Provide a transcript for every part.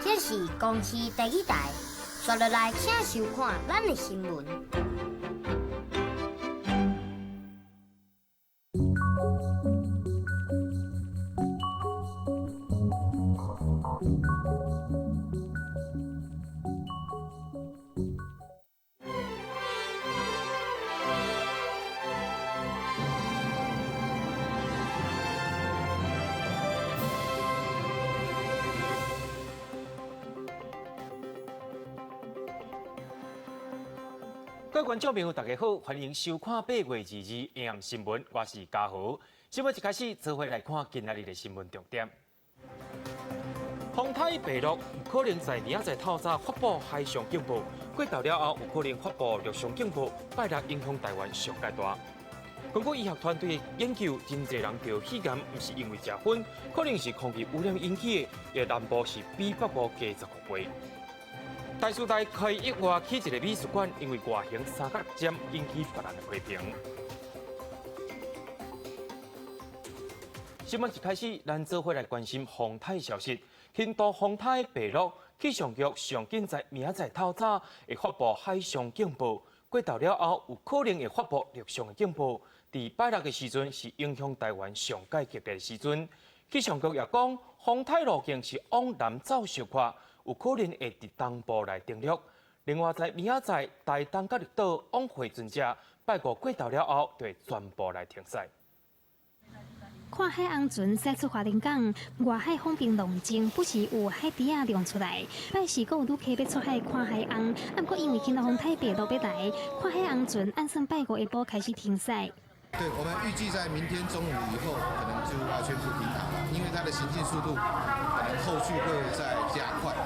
這是公視第二台，紲落來請收看咱的新聞。各位觀眾朋友，大家好，歡迎收看8月22 AM 新聞，我是嘉豪。新聞一開始，做伙來看今仔日的新聞重點。風颱白鷺有可能在明仔載透早發布海上警報，過頭了後有可能發布陸上警報，拜六影響台灣上蓋大。根據醫學團隊研究，真濟人得肺癌，毋是因為食薰，可能是空氣污染引起的。而南部是比北部低15倍。台師大開意外起一个美術館，因為外形三角尖引起別人的批評。新聞一開始，咱做伙來關心風颱消息。輕度風颱白鷺，氣象局上緊在明仔載透早會發布海上警報，過頭了後有可能會發布陸上的警報。佇拜六的時陣是影響台灣上蓋激烈的時陣。氣象局也講，風颱路徑是往南走小可，有可能會佇東部來登陸。另外，在明仔載台東佮綠島往回船隻，拜五過頭了後，就會全部來停駛。看海紅船駛出花蓮港，外海風平浪靜，不時有海豬仔亮出來。拜四閣有旅客欲出海看海鰪，啊，毋過因為輕度風颱白鷺欲來，看海紅船按算拜五下晡開始停駛。對，我們預計在明天中午以後，可能就要宣布停航了，因為它的行進速度可能後續會再加快。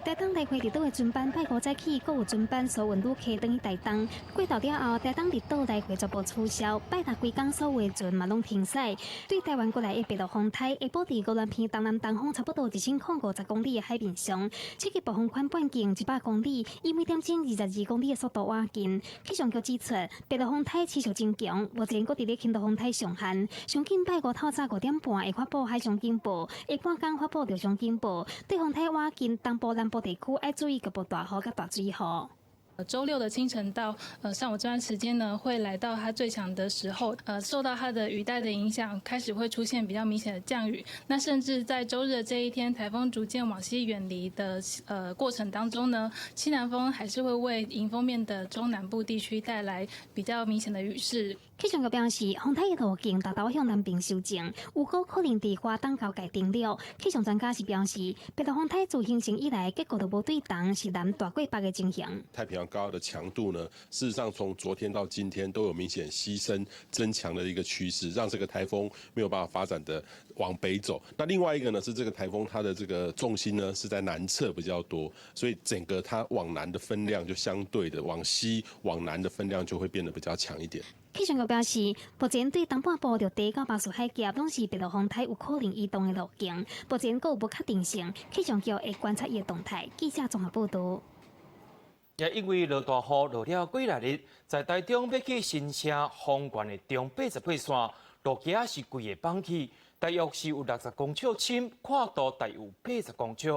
台東來回綠島的船班拜五早起，閣有船班疏運旅客轉去台東。過頭了後，台東綠島來回全部取消，拜六規工所有的船嘛攏停駛。對台灣過來的白鷺風颱，下晡佇宜蘭鼻東南東方差不多1050公里的海面上，這個暴風圈半徑100公里，以每點鐘22公里的速度倚近。氣象局指出，白鷺風颱持續增強，目前閣佇咧輕度風颱上限。上緊拜五透早5點半會發布海上警報，下半工發布陸上警報。對風颱倚近東部南部地區愛注意局部大雨佮大水雨。週六的清晨到上午這段時間呢，會來到它最強的時候，受到它的雨帶的影響，開始會出現比較明顯的降雨。那甚至在週日的這一天，颱風逐漸往西遠離的過程當中呢，西南風還是會為迎風面的中南部地區帶來比較明顯的雨勢。氣象局表示，風颱的路徑逐逐向南邊修正，有可能佇花東交界登陸。氣象專家是表示，白鷺風颱自形成以來，結果都無對東是南大過北的情形。太平洋高壓的強度呢，事實上從昨天到今天都有明顯犧牲增強的一個趨勢，讓這個颱風沒有辦法發展的往北走。那另外一個呢，是這個颱風它的這個重心呢是在南側比較多，所以整個它往南的分量就相對的往西往南的分量就會變得比較強一點。氣象局表示，目前對東半部陸地到巴士海峽攏是白鷺風颱有可能移動的路徑，目前閣有不確定性，氣象局會觀察伊的動態。記者綜合報導。也因為落大雨落了幾來日，在台中欲去新社豐原的中88線路基仔是規个崩去，大約是有60公尺深，闊度大約有80公尺，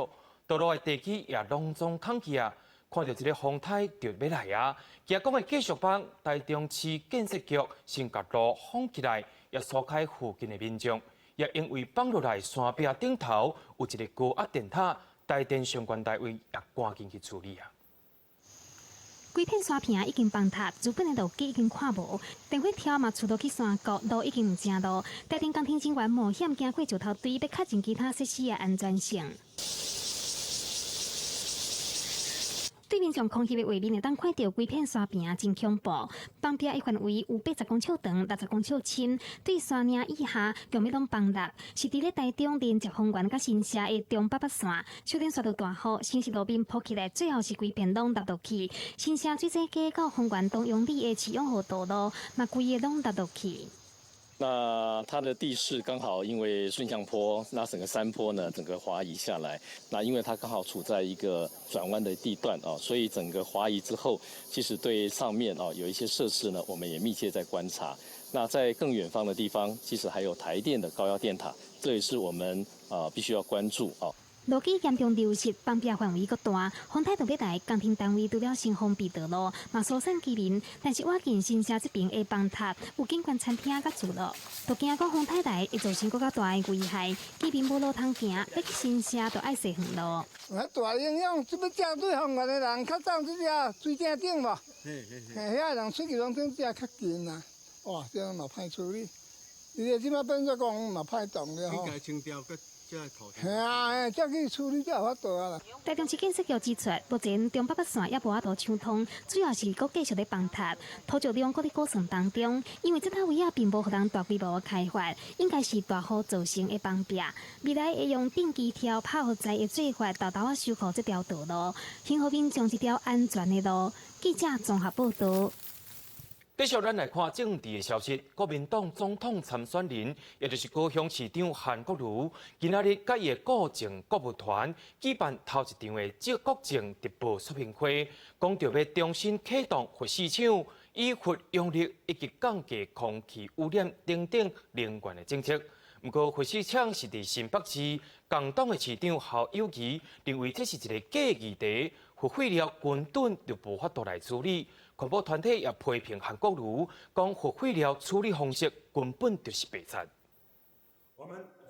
道路的地基也攏總空去啊！看著這个風颱就欲來啊！驚講會繼續崩，台中市建設局先共路封起來，也疏開附近的民眾。也因為崩落來山壁頂頭有一个高壓電塔，台電相關單位也趕緊去處理啊！規片山坪已經崩塌，日本的路基已經看無，電火柱嘛出落去山谷，路已經毋正路。台電工程人員冒險經過石頭堆，欲確認其他設施的安全性。對面上空翕的畫面會當看著規片山坪真恐怖，崩壁的範圍有80公尺長、60公尺深，對山嶺以下強欲攏崩落，是佇咧台中連接豐原佮新社的中八北線，小天煞落大雨，先是路面鋪起來，最後是規片攏落落去。新社水井街到豐原東永里的市永和道路，嘛規个攏落落去。那它的地勢剛好因為順向坡，那整個山坡呢，整個滑移下來。那因為它剛好處在一個轉彎的地段啊，所以整個滑移之後，其實對上面啊有一些設施呢，我們也密切在觀察。那在更遠方的地方，其實還有台電的高壓電塔，這也是我們啊必須要關注啊。路基嚴重流失，崩壁範圍閣大，風颱就欲來，工程單位除了先封閉道路，嘛疏散居民。但是倚近新社這爿的崩塌，有景觀餐廳佮住落，就驚講風颱來會造成閣較大的危害，居民無路通行，欲去新社就愛踅遠路。啊，大影響，這欲正對方園的人較早這只水井頂無？嘿，遐人出去攏頂這較近啊。哇，這嘛歹處理。伊這這擺變做講嘛歹動了吼。應該清掉，閣係啊，才去處理才有法度啊啦。台中市建設局指出，目前中北北線猶無法度暢通，主要是閣繼續咧崩塌，土石量閣咧估算當中。因為這搭位仔並無予人大規模的開發，應該是大雨造成的崩壁。未來會用定期條拍予在的做法，沓沓仔修復這條道路，還予民眾一條安全的路。記者綜合報導。繼續，咱來看政治的消息。國民黨總統參選人，也就是高雄市長韓國瑜，今仔日佮伊的國政顧問團舉辦頭一場的這國政直播說明會，講著欲重新啟動核四廠，以核養綠以及降低空氣污染等等能源的政策。毋過核四廠是佇新北市，共黨的市長侯友宜認為這是一個假議題，核廢料根本就無法度來處理。環保團體也批評韓國瑜，講核廢料處理方式根本就是白賊。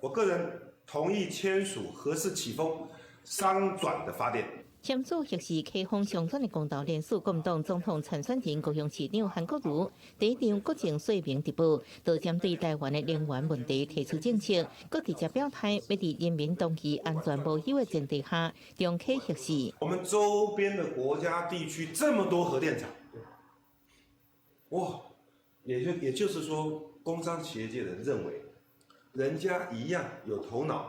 我個人同意簽署核四啟封商轉的發電。簽署核四啟封商轉的公投連署國民黨總統參選人高雄市長韓國瑜，第一場國政說明直播，就針對台灣的能源問題提出政策，閣直接表態，欲佇人民同意安全無憂的前提下，重啟核四。我們周邊的國家地區這麼多核電廠，哇，也就是說，工商企業界的人認為，人家一樣有頭腦，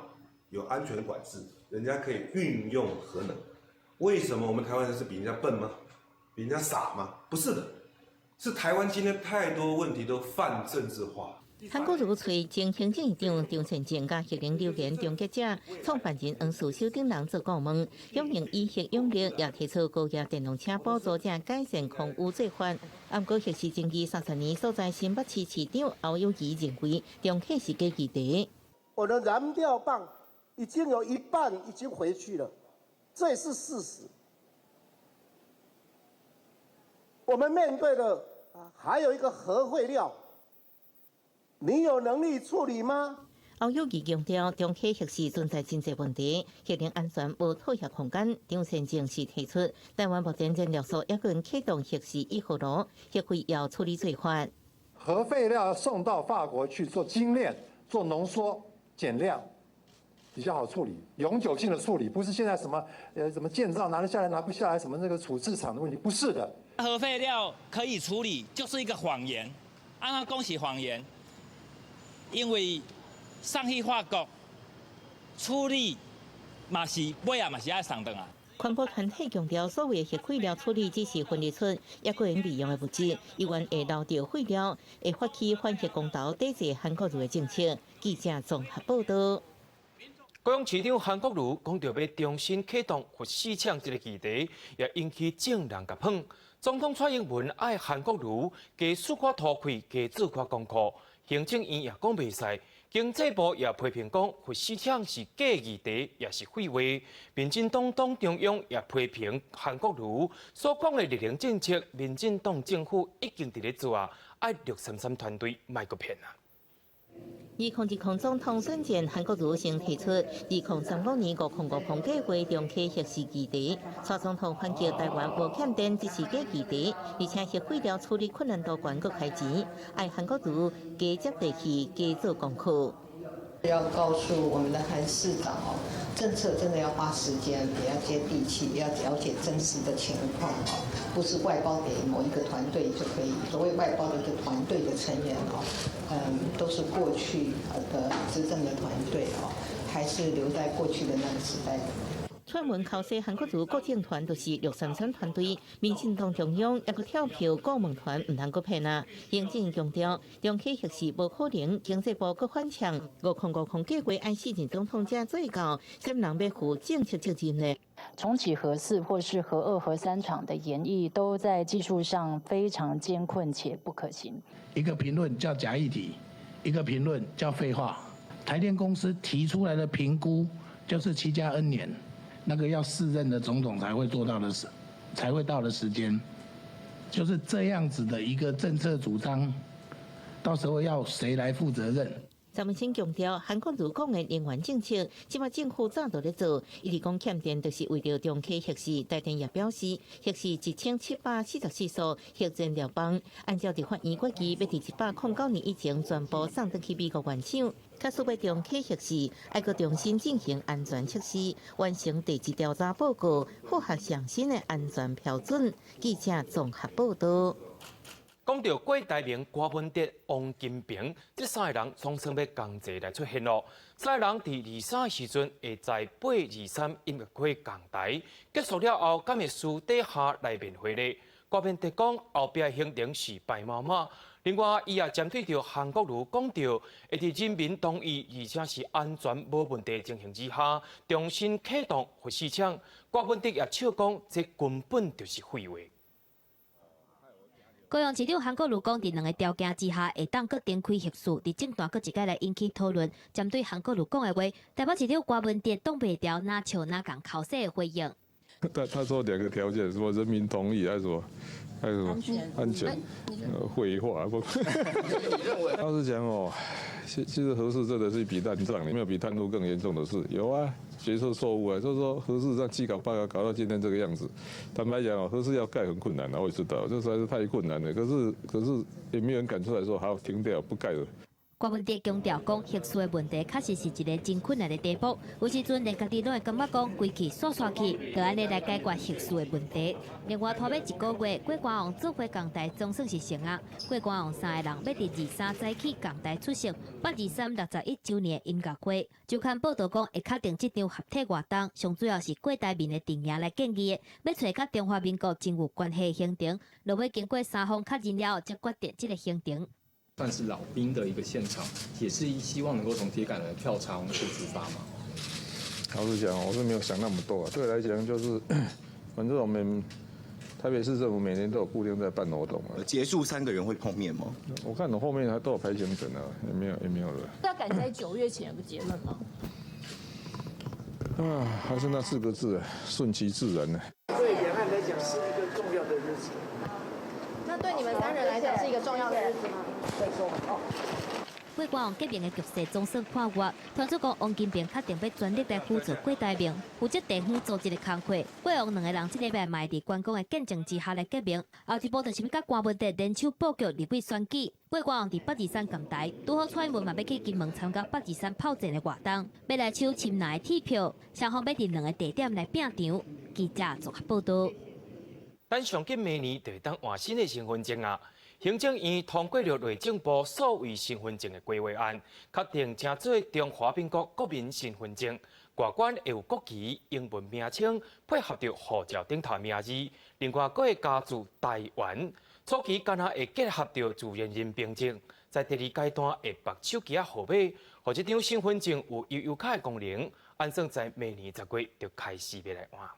有安全管制，人家可以運用核能。為什麼我們台灣人是比人家笨嗎？比人家傻嗎？不是的，是台灣今天太多問題都泛政治化。韓國瑜揣前行政院長張善政佮核能流言終結者創辦人黃士修等人做顧問，響應以核養綠，也提出高額電動車補助，這改善空污做法。毋過核四爭議30年所在新北市市長侯友宜認為，重啟是假議題。我的燃料棒已經有一半已經回去了，這也是事實。我們面對的還有一個核廢料。你有能力處理嗎？侯友宜強調，重啟核四存在真濟問題，核能安全無妥協空間。張善政是提出，台灣目前燃料素猶閣啟動核四一號爐，核廢料處理做法。核廢料送到法國去做精煉、做濃縮、減量，比較好處理，永久性的處理，不是現在什麼怎麼建造拿得下來拿不下來，什麼那個處置廠的問題，不是的。核廢料可以處理，就是一個謊言。按怎講是謊言？因為送去法國處理，嘛是尾仔嘛是愛送轉來。環保團體強調，所謂的核廢料處理只是分離出猶閣會利用的物質，猶原會留著廢料，會發起反核公投，抵制韓國瑜的政策。記者綜合報導。高雄市長韓國瑜講著欲重新啟動核四廠這個議題，也引起眾人共抨。總統蔡英文愛韓國瑜加疏寡塗氣，加做寡功課。行政院也講袂使，經濟部也批評講核四廠是假議題，也是廢話。民進黨黨中央也批評韓國瑜所講的綠能政策，民進黨政府已經佇咧做啊，愛綠杉杉團隊莫閣騙啊。2020總統選戰，韓國瑜先提出2035年5050計劃重啟核四議題，蔡總統反擊台灣無欠電，這是假議題，而且核廢料處理困難度懸，閣開錢，愛韓國瑜加接地氣，加做功課。要告訴我們的韓市長哦，政策真的要花時間，也要接地氣，也要了解真實的情況哦，不是外包給某一個團隊就可以。所謂外包的一個團隊的成員哦，都是過去的執政的團隊哦，還是留在過去的那個時代的。串門剾洗韓國瑜國政團就是綠杉杉團隊，民進黨中央猶閣跳票顧問團毋通閣騙啊！行政強調，重啟核四無可能，經濟部閣反嗆5050計劃愛四任總統才做到，啥物人欲負政策責任呢？重啟核四或是核二、核三廠的研議，都在技術上非常艱困且不可行。一個評論叫假議題，一個評論叫廢話。台電公司提出來的評估，就是7加N 年，那個要四任的總統才會做到的時，才會到的時間，就是這樣子的一個政策主張，到時候要誰來負責任？陳文清強調，韓國瑜講的能源政策，這擺政府早就咧做。伊直講欠電，就是為著重啟核四。台電也表示，核四1744所核燃料棒，按照立法院決議，欲佇109年以前全部送轉去美國原廠。假使欲重啟核四，愛閣重新進行安全測試，完成地質調查報告，符合上新的安全標準。記者綜合報道。講著郭台銘、柯文哲、王金平這三个人總算欲仝齊來出現囉。三个人佇23時陣會在8/23音樂會仝台結束了後，敢會私底下來面會咧？柯文哲講後壁行程是排滿滿。另外，伊也針對著韓國瑜講著，會佇人民同意，而且是安全無問題情形之下，重新啟動核四廠。柯文哲也笑講，這根本就是廢話。高雄市長韓國瑜講，佇兩个條件之下，會當閣重開核四，佇政壇閣一擺來引起討論。針對韓國瑜講的話，台北市長柯文哲擋袂牢，若笑若共剾洗的回應。他說兩個條件，什麼人民同意，還是什麼，還是什麼安全？廢話不？老實講哦，其實核四真的是一筆爛賬，沒有比貪污更嚴重的事。有啊，決策錯誤啊，就是說核四這樣七搞八搞搞到今天這個樣子。坦白講哦，核四要蓋很困難啊，我也知道，這實在是太困難了。可是也沒有人敢出來說好停掉不蓋了。柯文哲強調講，核四的問題確實是一个真困難的題目。有時陣連家己攏會感覺講，規氣煞煞去，就按呢來解決核四的問題。另外，拖欲一个月，郭官王做伙仝台總算是成啊。郭官王三个人欲佇23早起仝台出席8/2361週年音樂會。週刊報道講，會確定這場合體活動，上主要是郭台銘的陣營來建議的，欲揣佮中華民國真有關係的行程，落尾經過三方確認了後，才決定這个行程。算是老兵的一個現場，也是希望能夠從鐵桿的跳槽處出發嘛。老實講，我是沒有想那麼多啊。對我來講，就是反正我們台北市政府每年都有固定在辦活動嘛。結束三個人會碰面嗎？我看我後面還都有排行程啊，也沒有了。要趕在9月前有個結論嗎？啊，還是那四個字，順其自然呢。對兩岸來講是一個重要的日子。那對你們三人來講是一個重要的日子嗎？再說哦。郭官王革命的局勢總算看熱，傳出講王金平確定欲全力來輔助郭台銘，負責地方組織的工課。郭王兩个人這禮拜嘛佇關公的見證之下來結盟，後一步就是欲佮柯文哲聯手布局立委選舉。郭官王佇8/23仝台，拄好蔡英文嘛欲去金門參加8/23炮戰的活動，欲來搶深藍的鐵票，雙方欲佇兩个地點來拚場。記者綜合報導。等上緊明年就會當換新的身份證啊！行政院通過了內政部數位身份證的規劃案，確定稱做中華民國國民身份證。外觀會有國旗、英文名稱，配合著護照頂頭名字，另外閣會加註台灣。初期敢若會結合著自然人憑證，在第二階段會綁手機仔號碼，予這張身份證有悠遊卡的功能，按算在明年10月就開始欲來換。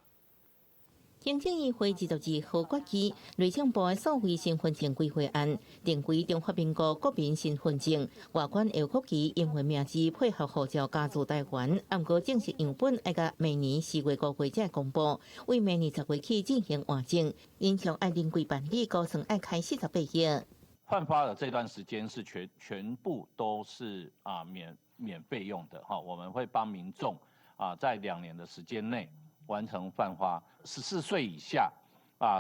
行政院會22號決議，內政部的數位身份證規劃案，定為中華民國國民身份證，外觀有國旗、英文名字配合護照加註台灣。毋過正式樣本愛到明年4月5月才公布，為明年10月起進行換證，民眾愛臨櫃辦理，估算愛開48億。換發的這段時間是全部都是免費用的哈，我們會幫民眾在2年的時間內完成換發，14歲以下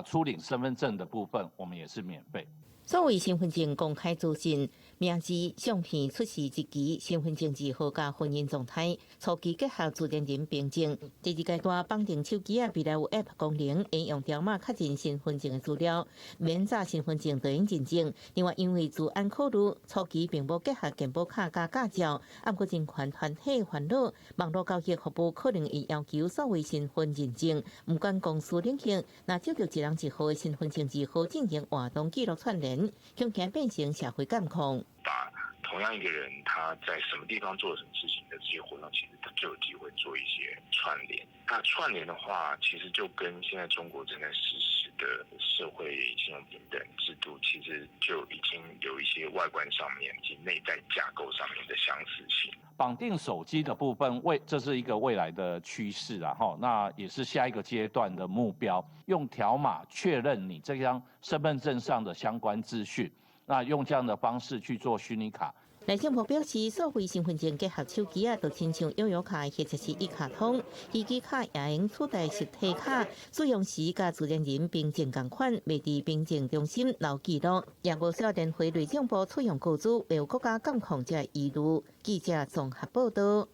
初領身份證的部分，我們也是免費。數位身份證公開資訊，名字、相片、出世日期、身份證字號佮婚姻狀態，初期結合自然人憑證。第二階段綁定手機仔，未來有 App 功能，會用條碼確認身份證的資料，免查身份證就用認證。另外，因為資安考慮，初期並無結合健保卡佮駕照。毋過人權團體煩惱，網路交易服務可能會要求數位身份認證，毋管公司領域，若照著一人一號的身份證字號進行活動記錄串聯，恐驚變成社會監控。把同樣一個人他在什麼地方做什麼事情的這些活動，其實他就有機會做一些串聯。那串聯的話，其實就跟現在中國正在實施的社會信用評等制度，其實就已經有一些外觀上面及內在架構上面的相似性。綁定手機的部分，這是一個未來的趨勢啊，哈，那也是下一個階段的目標，用條碼確認你這張身份證上的相關資訊，那用這樣的方式去做虛擬卡。內政部表示，數位身份證結合手機啊，就親像悠遊卡或者是一卡通，虛擬卡也用取代實體卡，使用時佮自然人憑證仝款，袂佇憑證中心留記錄，也無需要電回內政部採用個資，會有國家監控這疑慮。記者綜合報道。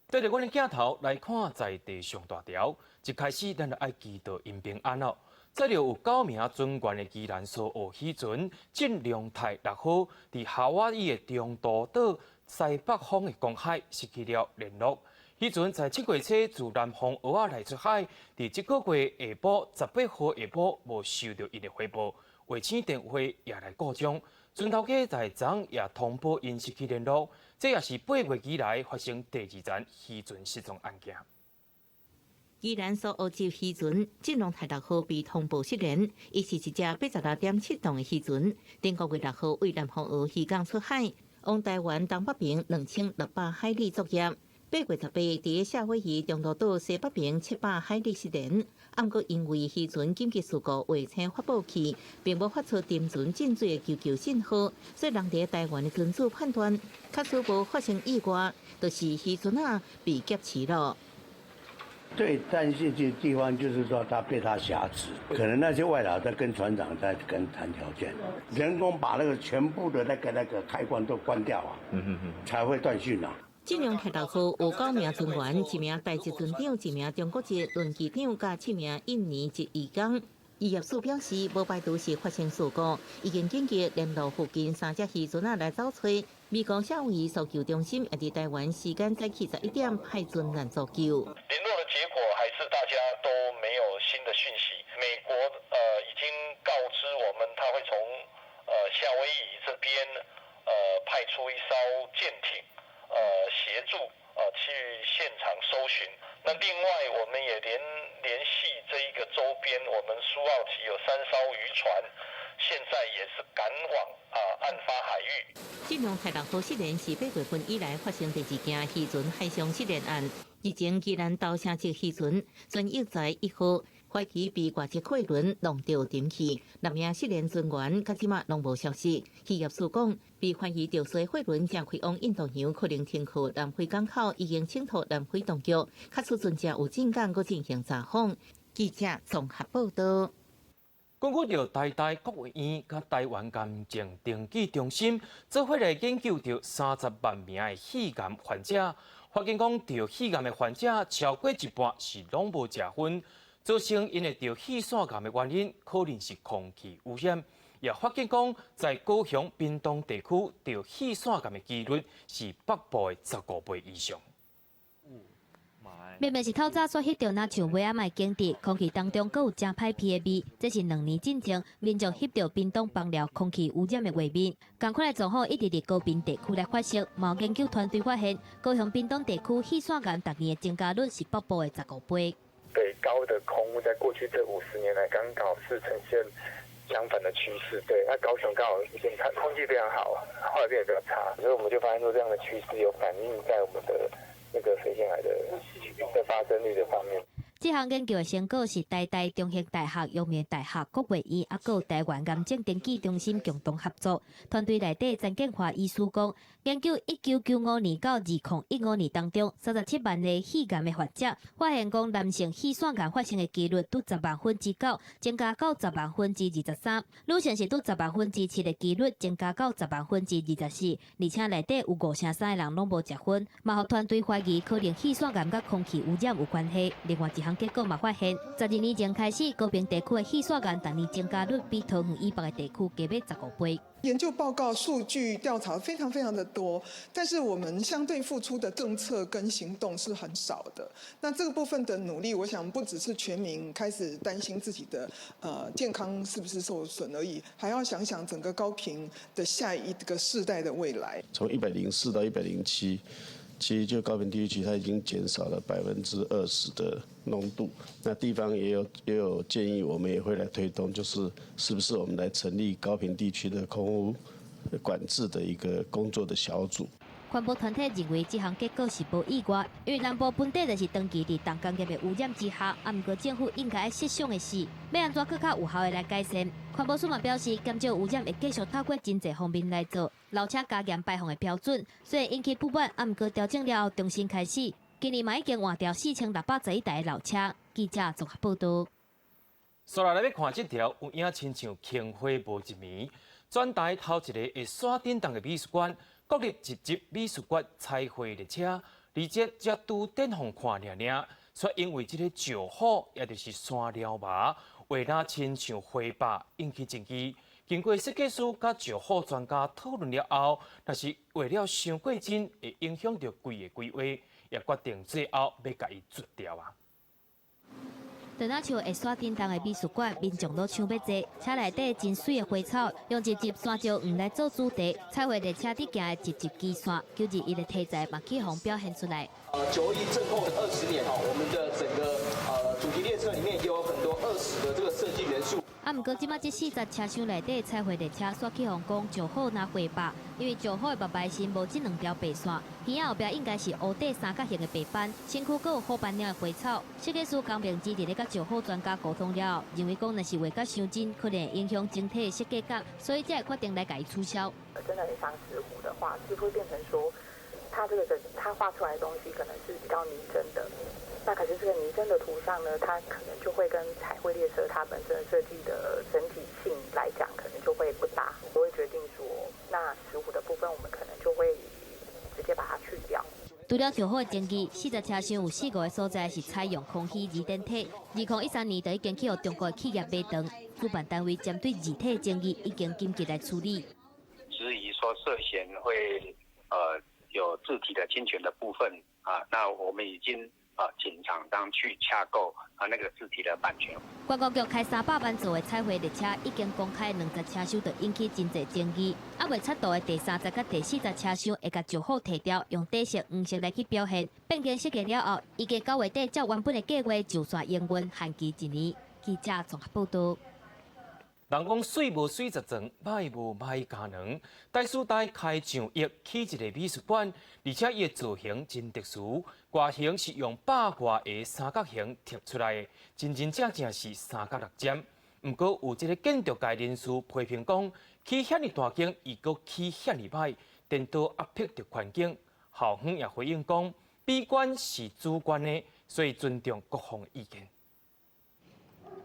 對著阮的鏡頭來看，在地上大條，一開始咱就愛祈禱𪜶平安哦。載著有九名船員的宜蘭蘇澳漁船鎮龍泰六號，佇夏威夷的中途島西北方的公海失去了聯絡。漁船在七月初自南方澳仔來出海，佇這個月下晡18號下晡無收著𪜶的回報，衛星電話也來故障。船頭家在昨也通報𪜶失去聯絡，這也是8月以來發生第二宗漁船失蹤案件。宜蘭蘇澳籍漁船鎮龍泰六號被通報失聯，伊是一隻86.7噸的漁船。頂個月6號對南方澳漁港出海，往台灣東北邊2600海里作業。8月18佇夏威夷中途島西北邊700海里失聯。毋過因為漁船緊急事故衛星發布器並無發出沉船進水的求救信號，所以人佇台灣的船主判斷，確實無發生意外，就是漁船仔被劫持了。最擔心的地方就是說，他被他挾持，可能那些外勞在跟船長在跟談條件，人工把那個全部的那個開關都關掉啊，才會斷訊啊。鎮龍泰六號有九名船員，一名台籍船長，一名中國籍輪機長，佮七名印尼籍漁工。漁業署表示，無排除是發生事故，已經緊急聯絡附近三隻漁船仔來走揣。美國夏威夷搜救中心也佇台灣時間早起11點派船來搜救。聯絡的結果還是大家都沒有新的訊息。美國已經告知我們，他會從夏威夷這邊派出一艘艦艇協助去現場搜尋。那另外我們也聯繫這一個周邊，我們蘇澳級有3艘漁船，現在也是趕往案發海域。鎮龍泰六號失聯是8月份以來發生第二件漁船海上失聯案。日前，宜蘭頭城籍漁船船翼在1號懷疑被外籍貨輪弄著沉去，六名失聯船員到這馬攏無消息。漁業署講，被懷疑著水貨輪正開往印度洋，可能停靠南非港口，已經請託南非當局，確實船隻有進港，閣進行查訪。記者綜合報道。根據著台大國衛院佮台灣癌症登記中心做伙來研究著30萬名的肺癌患者，發現講著肺癌的患者超過一半是攏無食薰，造成𪜶會著肺腺癌的原因可能是空氣污染。也發現講，在高雄、屏東地區著肺腺癌的幾率是北部的15倍以上。明明是透早煞翕著，若像尾仔的景致，空氣當中閣有誠歹鼻的味。這是2年進前民眾翕著屏東枋寮空氣污染的畫面。仝款的狀況一直佇高屏地區來發生。嘛有研究團隊發現，高雄屏東地區肺腺癌逐年的增加率是北部的15倍。北高的空污在過去這50年來，剛好是呈現相反的趨勢。對，那高雄剛好以前空氣非常好，後來變得比較差，所以我們就發現說這樣的趨勢有反映在我們的那個肺腺癌的發生率的方面。這項研究的成果是台大、中興大學、陽明大學、國衛院，猶閣有台灣癌症登記中心共同合作。團隊內底陳建華醫師講，研究1995年到2015年當中，37萬个肺癌的患者，發現講男性肺腺癌發生的幾率對9%增加到23%/10，女性是對7%的幾率增加到24%/10，而且內底有53%的人攏無食薰，嘛予團隊懷疑可能肺腺癌佮空氣污染有關係。另外一項項結果嘛發現，12年前開始，高屏地區的矽線岩逐年增加率比桃園以北的地區加欲15倍。研究報告數據調查非常非常的多，但是我們相對付出的政策跟行動是很少的。那這個部分的努力，我想不只是全民開始擔心自己的健康是不是受損而已，還要想想整個高屏的下一個世代的未來。從104到107，其實就高屏地區它已經減少了20%的濃度。那地方也有建議，我們也會來推動，就是是不是我們來成立高屏地區的空污管制的一個工作的小組。環保團體認為這項結果是無意外，因為南部本底就是長期佇重工業的污染之下，啊，毋過政府應該愛設想的是，欲按怎閣較有效的來改善。環保署嘛表示，減少污染會繼續透過真濟方面來做，老車加嚴排放的標準，雖然引起不滿，啊，毋過調整了後重新開始。今年嘛已經換掉4611台的老車。記者綜合報導。紲來欲看這條有影親像櫻花無一暝，全台頭一個會徙振動的美術館。國立一級美術館彩繪列車，而且才拄典予看爾爾，卻因為這個石虎，也就是山貓猫，畫若親像火把，引起爭議。經過設計師佮石虎專家討論了後，若是畫了傷過真，會影響著規个規劃，也決定最後欲共伊捽掉啊。就若像會徙振動的美術館，民眾攏搶欲坐，車內底真媠的花草，用一集山椒黃來做主題，彩繪列車佇行的一集支線，9·21的題材嘛去予表現出來。9·21震後的20年哦，我們的整個主題列車裡面也有很多二十的這個設計元素。啊，毋過這擺這四節車廂內底彩繪列車，煞去予講石虎若火把，因為石虎的目眉心無這兩條白線，耳仔後壁應該是烏底三角形的白斑，身軀閣有虎斑鳥的花草。設計師江明之佇咧佮石虎專家溝通了後，認為講若是畫甲傷真，可能會影響整體的設計感，所以才會決定來共伊取消。真的很像石虎的話，是會變成說，他這個的他畫出來的東西可能是比較擬真的。那可是這個擬真的圖像呢，它可能就會跟彩繪列車它本身的設計的整體性來講，可能就會不搭。我會決定說，那石虎的部分，我們可能就會直接把它去掉。除了石虎的爭議，四節車廂有四五个所在是採用空虛二點體。2013年就已經去予中國的企業買斷，主辦單位針對字體爭議已經緊急來處理。質疑說涉嫌會有字體的侵權的部分啊，那我們已經啊，請廠商去洽購啊那個字體的版權。觀光局開300萬做的彩繪列車已經公開兩節車廂，就引起真濟爭議。猶未出圖的第三節佮第四節車廂會共石虎提掉，用底色黃色來去表現。變更設計了後，預計9月底照原本的計劃就煞營運，限期一年。記者綜合報導。人講媠無媠十層，歹無歹加兩。台師大開上億起一个美術館，而且伊的造型真特殊，外形是用百外个三角形貼出來的，真真正正是三角六尖。毋過有這个建築界人士批評講，起遐爾大間，伊閣起遐爾歹，顛倒壓迫著環境。校方也回應講，美觀是主觀的，所以尊重各方的意見。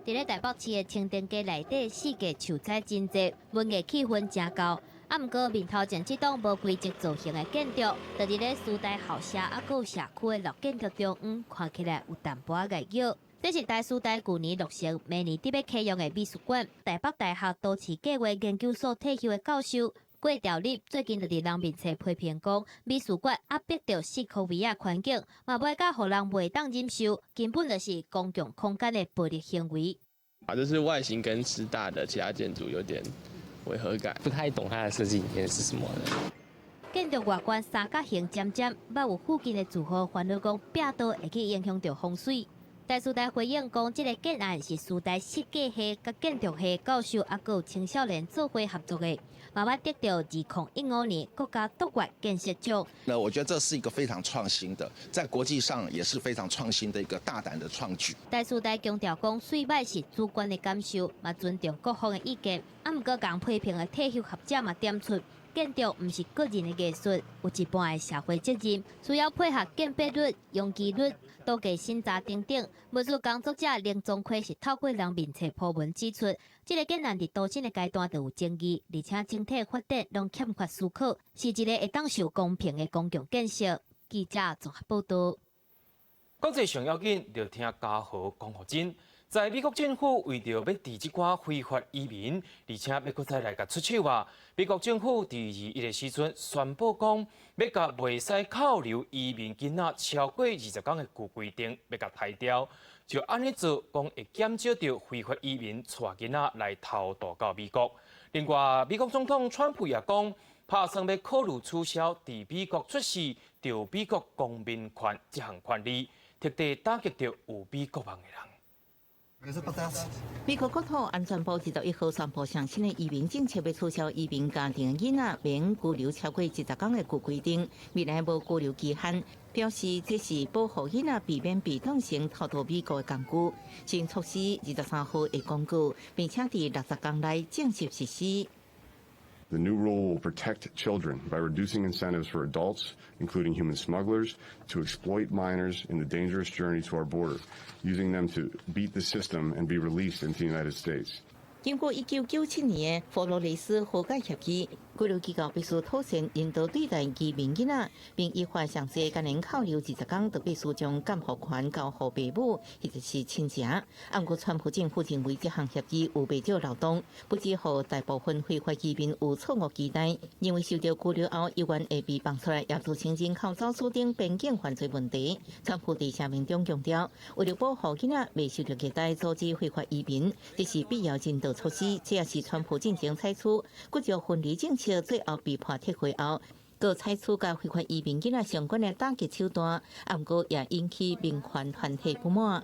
佇咧台北市的青田街內底，四界樹栽真濟，文藝氣氛誠厚。啊，毋過面頭前這棟無規則造型的建築，就佇咧師大校舍啊，閣有社區的老建築中央，看起來有淡薄仔礙腳。這是台師大舊年落成，明年得欲啟用的美術館。台北大學都市計劃研究所退休的教授郭兆立最近就佇人面冊批評講，美術館壓迫著四箍圍仔環境，嘛歹甲予人袂當忍受，根本就是公共空間的暴力行為。啊，就是外形跟師大的其他建築有點違和感，不太懂它的設計理念是什麼的。建築外觀三角形尖尖，捌有附近的住戶煩惱講，壁刀會去影響著風水。台師大回應講，這个建案是師大設計系佮建築系教授，猶閣有青少年做伙合作的，嘛捌得著2015年國家卓越建設獎。那我覺得這是一個非常創新的，在國際上也是非常創新的一個大膽的創舉。台師大強調講，媠歹是主觀的感受，嘛尊重各方的意見。啊，毋過共批評的退休學者嘛點出，建築毋是個人的藝術，有一半的社會責任，需要配合建蔽率、容積率、土地審查等等。文史工作者林宗奎是透過人面冊鋪文指出，這个建案佇圖審的階段就有爭議，而且整體發展攏欠缺思考，是一个會當受公評的公共建設。記者綜合報導。國際上要緊，就聽嘉豪講予真。在美國政府為著欲治這寡非法移民，而且欲閣再來共出手啊！美國政府佇21的時陣宣布講，欲共袂使扣留移民囡仔超過20天的舊規定，欲共刣掉。就按呢做，講會減少著非法移民帶囡仔來偷渡到美國。另外，美國總統川普也講，拍算欲考慮取消佇美國出世著美國公民權這項權利，徹底打擊著有美國夢的人。美國國土安全部21號宣布上新的移民政策，欲取消移民家庭囡仔免拘留超過20天的舊規定，未來無拘留期限，表示這是保護囡仔避免被當成偷渡美國的工具。新措施23號會公告，並且佇60天內正式實施。 The new rule will protect children by reducing incentives for adults, including human smugglers, to exploit minors in the dangerous journey to our border, using them to beat the system and be released into the United States. 經過1997年的佛羅里斯和解協議，羈留機構必須妥善人道對待移民囡仔，並依法上濟共𪜶扣留20天，就必須將監護權交予父母或者是親戚。毋過川普政府認為這項協議有袂少漏洞，不只予大部分非法移民有錯誤期待，認為受著拘留後猶原會被放出來，也造成人口走私等邊境犯罪問題。川普佇聲明中強調，為著保護囡仔袂受著虐待，阻止非法移民，這是必要人道措施，這也是川普進前採取骨肉分離政策，最後被判撤回後，閣採取佮非法移民囡仔相關的打擊手段，毋過也引起民權團體不滿。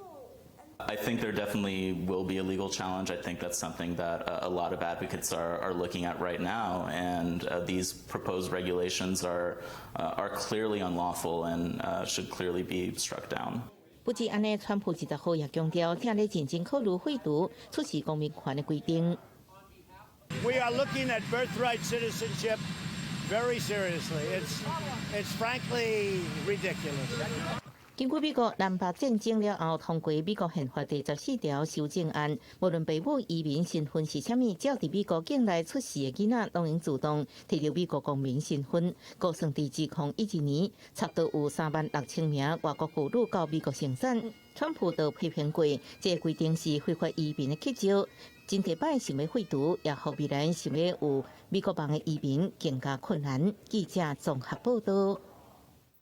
I think there definitely will be a legal challenge. I think that's something that a lot of advocates are looking at right now. And these proposed regulations are clearly unlawful and should clearly be struck down. 不止按呢，川普20號也強調，正咧認真考慮廢除出世公民權的規定。 We are looking at birthright citizenship very seriously. It's frankly ridiculous. 根據美國南北戰爭了後通過美國憲法第14條修正案，無論父母移民身份是啥物，只要佇美國境內出世的囡仔，攏會自動提著美國公民身份。估算佇2012年，差不多有3萬6千名外國婦女到美國生產。川普就批評過，這個規定是非法移民的乞招，真濟擺想欲廢除，也予未來想欲有美國夢的移民更加困難。記者綜合報道。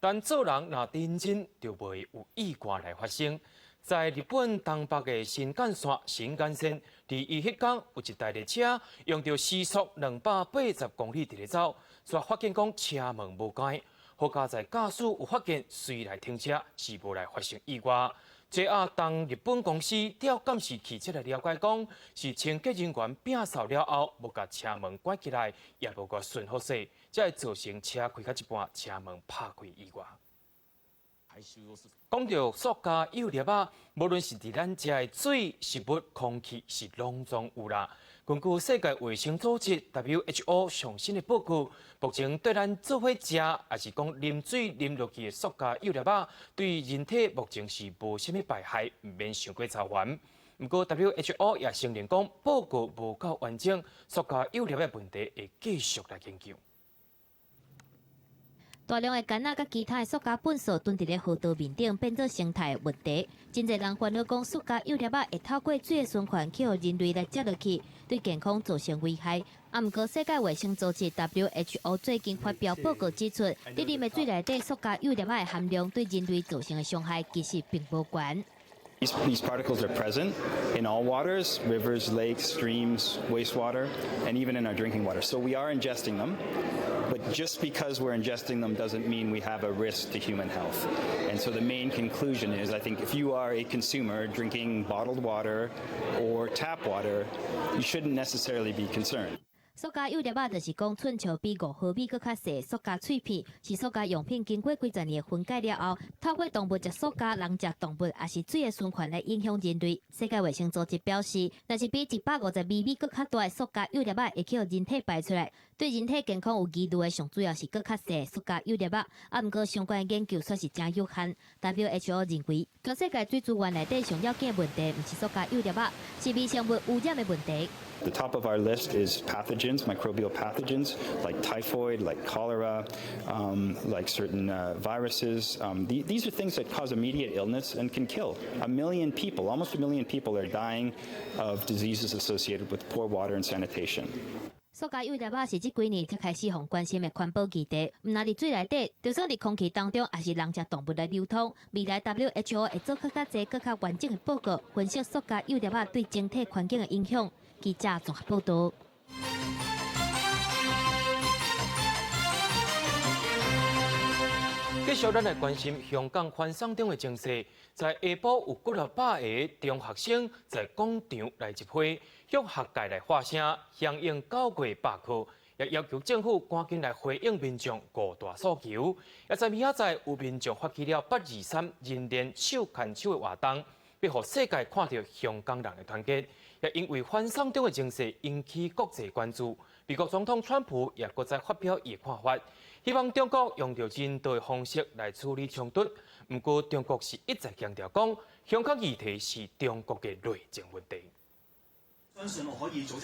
但做人若認真，就袂會有意外來發生。在日本東北的新幹線新幹線，佇伊彼工有一台列車用著時速280公里佇咧走，煞發現講車門無開，好佳哉駕駛有發現，隨來停車，是無來發生意外。最後，當日本公司調監視器來了解，講是清潔人員摒掃了後，無共車門關起來，也無共順好勢，才會造成車開到一半，車門拍開意外。講著塑膠幼粒仔，無論是佇咱食的水、食物、空氣，是攏總有啦。根據世界衛生組織 WHO 上新的報告，目前對咱做伙食，抑是講啉水啉落去的塑膠幼粒仔，對人體目前是無啥物排害，毋免傷過操煩。毋過 WHO 也承認講，報告無夠完整，塑膠幼粒的問題會繼續來研究。大量的矸仔佮其他的塑膠糞埽囤佇咧河道面頂，變做生態問題。真濟人煩惱講，塑膠幼粒仔會透過水的循環，去予人類來食落去，對健康造成危害。啊，毋過世界衛生組織 WHO 最近發表報告指出，佇啉的水內底塑膠幼粒仔的含量對人類造成的傷害其實並無懸。 These particles are present in all waters, rivers, lakes, streams, wastewater, and even in our drinking water. So we are ingesting them, but just because we're ingesting them doesn't mean we have a risk to human health. And so the main conclusion is, I think, if you are a consumer drinking bottled water or tap water, you shouldn't necessarily be concerned. 塑膠幼粒仔就是講，寸尺比5毫米閣較細，塑膠碎片是塑膠用品經過幾十年的分解了後，透過動物食塑膠、人食動物，抑是水的循環來影響人類。世界衛生組織表示，若是比150微米閣較大的塑膠幼粒仔會去予人體排出來，對人體健康有疑慮的，上主要是閣較細塑膠幼粒仔。啊，毋過相關的研究煞是誠有限。WHO 認為，全世界水資源內底上要緊的問題，毋是塑膠幼粒仔，是微生物污染的問題。 The top of our list is pathogens. Pathogens, microbial pathogens like typhoid, like cholera, like certain viruses. These are things that cause immediate illness and can kill a million people. Almost a million people are dying of diseases associated with poor water and sanitation. 塑膠幼粒仔是這幾年才開始予關心的環保議題，毋但佇水內底，就算佇空氣當中，抑是人食動物來流通。未來 WHO 會做閣較濟、閣較完整的報告，分析塑膠幼粒仔對整體環境的影響。記者綜合報道。繼續，咱來關心香港反送中的情勢。在下晡有幾若百个中學生在廣場來集會，向學界來發聲，響應九月罷課，也要求政府趕緊來回應民眾五大訴求。也在明仔載有民眾發起了823人鏈手牽手的活動，欲予世界看著香港人的團結。也因為反送中的情勢引起國際關注，美國總統川普也閣再發表伊的看法，希望中國用著人道的方式來處理衝突。毋過中國是一再強調講，香港議題是中國的內政問題。幾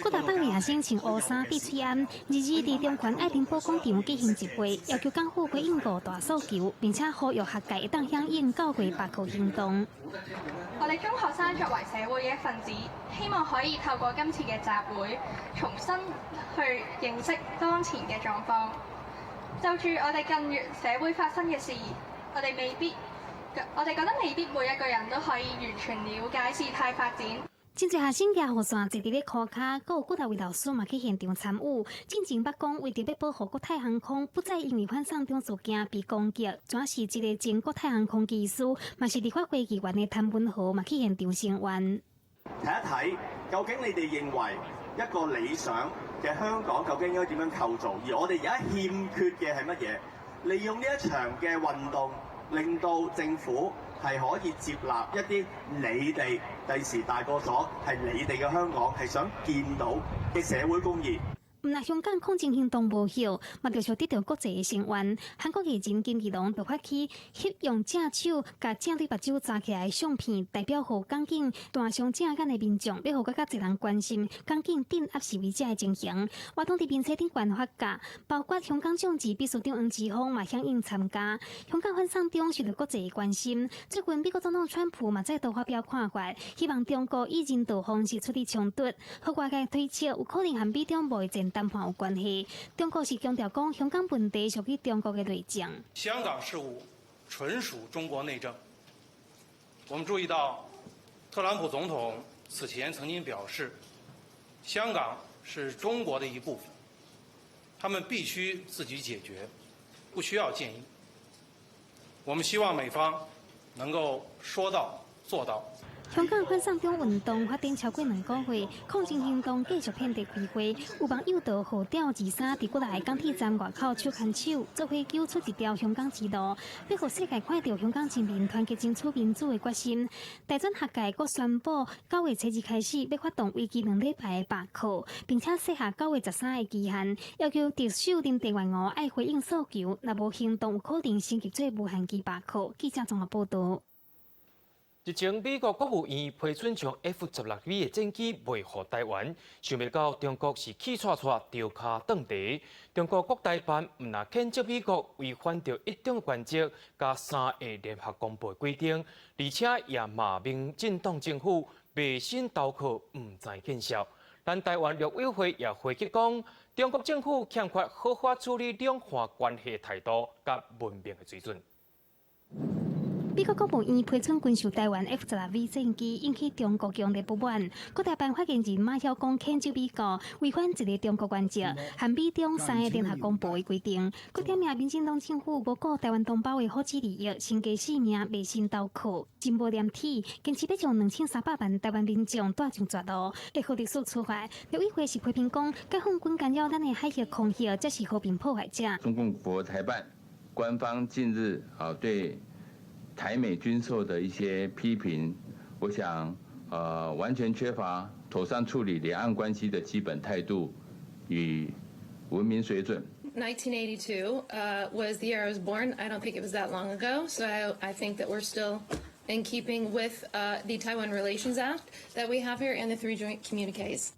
若百位學生穿烏衫、戴喙罨，日日佇中環愛丁堡廣場舉行集會，要求港府回應五大訴求，並且呼籲學界會當響應九月罷課行動。我哋中學生作為社會嘅一份子，希望可以透過今次嘅集會，重新去認識當前嘅狀況。就住我哋近月社會發生嘅事，我哋未必，我哋覺得未必每一個人都可以完全了解事態發展。真濟學生舉雨傘坐佇咧塗跤，閣有幾若位老師嘛去現場參與。進前捌講，為著欲保護國泰航空，不再因為反送中事件被攻擊，轉是一个前國泰航空機師，嘛是立法會議員的譚文豪嘛去現場聲援。睇一睇，究竟你哋認為一個理想嘅香港究竟應該點樣構造？而我哋而家欠缺嘅係乜嘢？利用呢一場嘅運動，令到政府係可以接納一啲你哋第時大個咗係你哋嘅香港係想見到嘅社會公義。毋但香港抗爭行動無效，嘛著是得著國際的聲援。韓國藝人金義龍就發起翕用正手共正對目睭紮起來的相片，代表予港警彈傷正眼的民眾，欲予閣較濟人關心港警鎮壓示威者的情形。活動佇面冊頂懸發架，包括香港眾志秘書長黃之鋒嘛響應參加。香港反送中受著國際的關心，最近美國總統川普嘛再度發表看法，希望中國以人道方式處理衝突。予外界推測有可能和美中貿易戰談判有關係。中國是強調講香港問題屬於中國的內政。香港事務純屬中國內政。我們注意到，特朗普總統此前曾經表示，香港是中國的一部分，他們必須自己解決，不需要建議。我們希望美方能夠說到做到。香港反送中運動發展超過兩個月，抗爭行動繼續遍地開花。有網友就號召23佇幾若个港鐵站外口手牽手，做伙揪出一條香港之路，欲予世界看著香港人民團結爭取民主的決心。大專學界閣宣布，9月初2開始欲發動為期2禮拜的罷課，並且設下9月13的期限，要求特首林鄭月娥愛回應訴求，若無行動，有可能升級做無限期罷課。記者綜合報導。日前，美國國務院批准將 F-16V 的戰機賣予台灣，想袂到中國是氣掣掣著跤斷蹄。中國國台辦毋但譴責美國違反著一中原則佮三个聯合公報規定，而且也罵民進黨政府迷信投靠，毋知見笑。咱台灣陸委會也回擊講，中國政府欠缺好好處理兩岸關係態度佮文明的水準。美國國務院批准軍售台灣 F-16V 戰機，引起中國強烈不滿。國台辦發言人馬曉光譴責美國違反一個中國原則，和美中三個聯合公報的規定。閣點名民進黨政府無顧台灣同胞的福祉利益，身家性命迷信投靠，真無廉恥，堅持欲將2300萬台灣民眾帶上絕路，會予歷史處罰。陸委會是批評講，解放軍干擾咱的海域空域，才是和平破壞者。中共國台辦官方近日啊對台美軍售的一些批評，我想，完全缺乏妥善處理兩岸關係的基本態度與文明水準。 1982 was the year I was born. I don't think it was that long ago, so I think that we're still in keeping with the Taiwan Relations Act that we have here and the three joint communiques.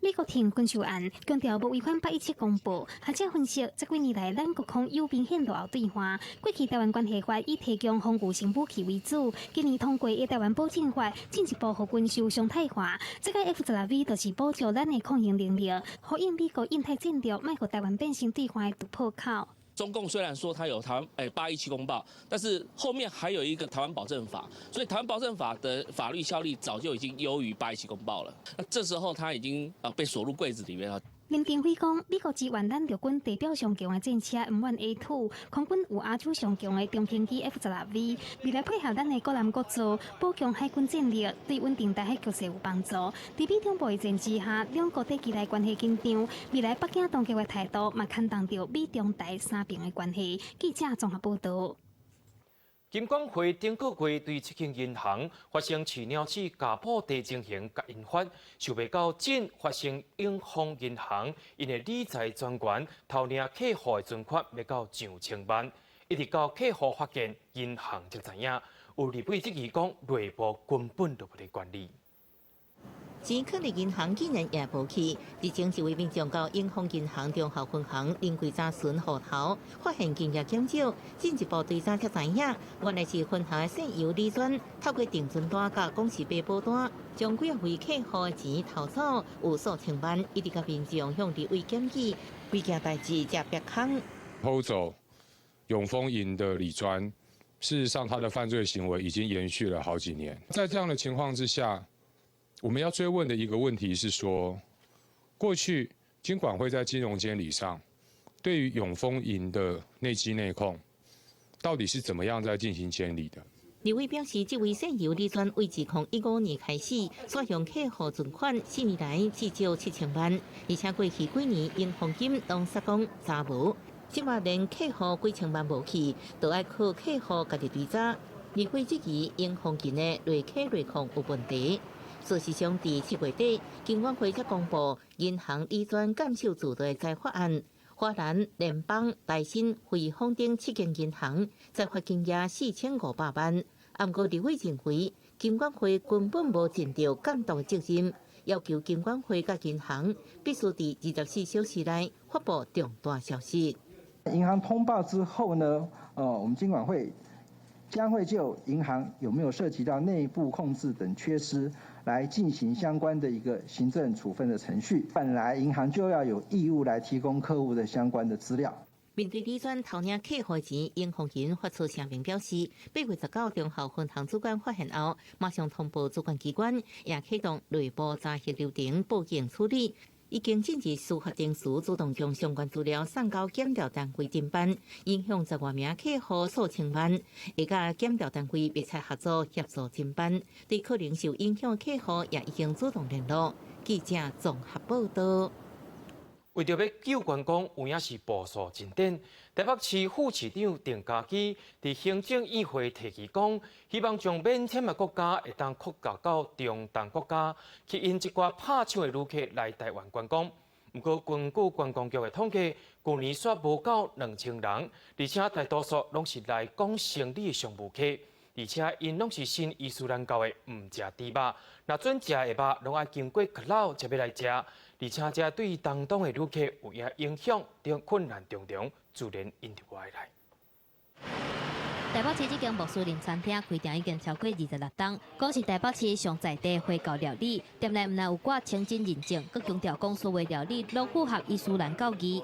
李國廷軍售案強調無違反817公報，學者分析，這幾年來咱國空有明顯落後對岸。過去台灣關係法以提供防禦性武器為主，今年通過的台灣保證法，進一步予軍售常態化。這個 F-16V 就是補強咱的抗衡能力，呼應美國印太戰略，莫予台灣變成對岸的突破口。中共雖然說他有台灣817公報，但是後面還有一個台灣保證法，所以台灣保證法的法律效力早就已經優於八一七公報了。那這時候他已經啊被鎖入櫃子裡面了。林廷輝講，美國支援咱陸軍地表上強的戰車 M1A2，空軍有亞洲上強的中程機 F-16V，未來配合咱的國艦國造，補強海軍戰力，對穩定台海局勢有幫助。佇美中貿易戰之下，兩國短期內關係緊張，未來北京當局的態度嘛牽動著美中台三邊的關係。記者綜合報導。金管會頂個月對七間銀行發生飼鳥鼠咬破地情形共引發，想袂到真發生永豐銀行𪜶的理財專員偷領客戶的存款欲到上千萬，一直到客戶發現，銀行才知影。有立委質疑講內部根本就無咧管理。錢囥佇銀行竟然也無去，日前一位民眾到永豐銀行中和分行臨櫃查詢戶頭，發現金額減少，進一步追查才知影，原來是分行的線員李專透過定存單佮公司白保單，將幾仔位客戶的錢偷走，有數千萬，一直共民眾向立委檢舉，規件代誌才煏空。偷走永豐銀的理專，事實上他的犯罪行為已經延續了好幾年。在這樣的情況之下，我們要追問的一個問題是說，過去金管會在金融監理上，對於永豐銀的內稽內控，到底是怎麼樣在進行監理的？立委表示，這位線員李專為2015年開始，煞用客戶存款4年來至少7000萬，而且過去幾年永豐金攏煞講查無，這擺連客戶幾千萬無去，都愛靠客戶家己追查。立委質疑永豐金的內稽內控有問題。事實上，佇7月底，金管會才公布銀行理專監守自盜的裁罰案，華南、聯邦、台新、匯豐等七間銀行裁罰金額4500萬。毋過立委認為，金管會根本無盡著監督責任，要求金管會佮銀行必須佇24小時內發布重大消息。銀行通報之後呢，我們金管會將會就銀行有沒有涉及到內部控制等缺失，來進行相關的一個行政處分的程序。本來銀行就要有義務來提供客戶的相關的資料。面對李專偷領客戶錢，永豐銀發出聲明表示，8月19中和分行主管發現後，馬上通報主管機關，也啟動內部查核流程，報警處理。已經進入司法程序，主動將相關資料送交檢調單位偵辦，影響10外名客戶數千萬，會佮檢調單位密切合作協助偵辦，對可能受影響的客戶也已經主動聯絡。記者綜合報導。為著欲救觀光，有影是步數真緊。台北市副市長鄭家基佇行政院會提議講，希望將免簽的國家會當擴大到中東國家，吸引一寡拍搶的旅客來台灣觀光。毋過，根據觀光局的統計，舊年煞無夠2000人，而且大多數攏是來講生理的商務客，而且𪜶攏是信伊斯蘭教的，毋食豬肉。若準食的肉，攏愛經過剋老才欲來食。而且這對中東的旅客有影影響，困難重重，自然𪜶就無愛來。台北市這間穆斯林餐廳開店已經超過26冬，講是台北市上在地回教料理，店內毋但有掛清真認證，閣強調講所有料理攏符合伊斯蘭教義。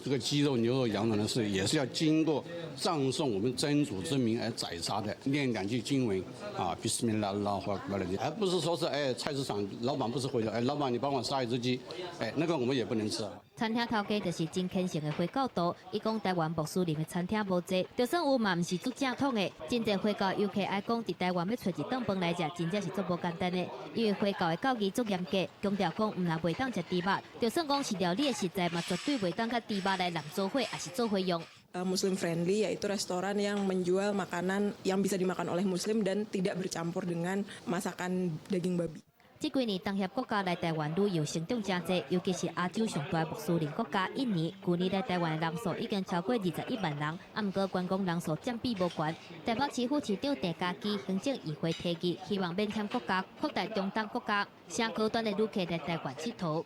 這個雞肉、牛肉、羊肉呢，是也是要經過讚頌我們真主之名而宰殺的，念兩句經文啊，بسم الله الله أكبر，而不是說是哎菜市場老闆不是回來，哎老闆你幫我殺一隻雞，哎那個我們也不能吃。餐廳頭家就是真虔誠的回教徒，伊講台灣穆斯林的餐廳無濟，就算有嘛，毋是足正統的。真濟回教遊客愛講，佇台灣欲揣一頓飯來食，真正是足無簡單的。因為回教的教義足嚴格，強調講毋但袂當食豬肉，就算講是料理的食材嘛，絕對袂當佮豬肉來攏做伙，抑是做伙用。 Muslim friendly yaitu restoran yang menjual makanan yang bisa dimakan oleh Muslim dan tidak bercampur dengan masakan daging babi. 這幾年，東協國家來台灣旅遊成長誠濟，尤其是亞洲上大穆斯林國家印尼，舊年來台灣的人數已經超過21萬人，啊，毋過觀光人數佔比無懸。台北市副市長鄭家基行政院會提議，希望免簽國家擴大中東國家，請高端的旅客來台灣𨑨迌。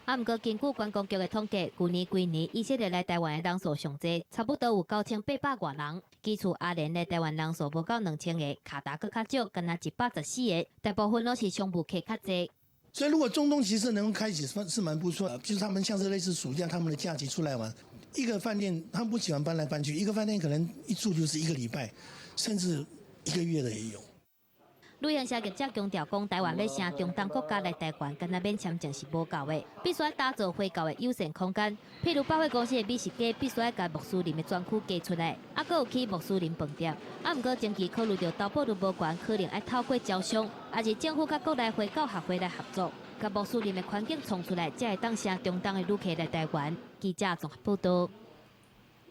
啊，毋過根據觀光局的統計，舊年規年以色列來台灣的人數上濟，差不多有9800外人。其次阿聯來台灣人數無夠2000個，卡達閣較少，干焦114個，大部分攏是商務客較濟。所以如果中東其實能夠開啟，是蠻不錯，就是他們像是類似暑假他們的假期出來玩，一個飯店他們不喜歡搬來搬去，一個飯店可能一住就是一個禮拜，甚至一個月的也有。旅行社業者強調講，台灣欲成中東國家來台灣，干焦免簽證是無夠的，必須愛打造回教的友善空間。譬如百貨公司的美食街，必須愛共穆斯林的專區隔出來，啊，閣有起穆斯林飯店。啊，毋過前期考慮著投報率無懸，可能愛透過招商，抑是政府佮國內回教學會來合作，共穆斯林的環境創出來，才會當成中東的旅客來台灣。記者綜合報導。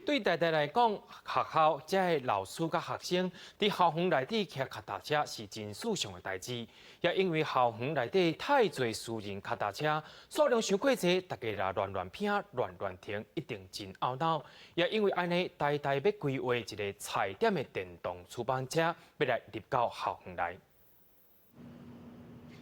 對台大來講，學校這个老師佮學生佇校園內底騎跤踏車是真時尚的代誌。也因為校園內底太濟私人跤踏車，數量傷過濟，大家若亂亂拼、亂亂停，一定真懊惱。也因為按呢，台大欲規劃一个踩點的電動觸板車，欲來入到校園內。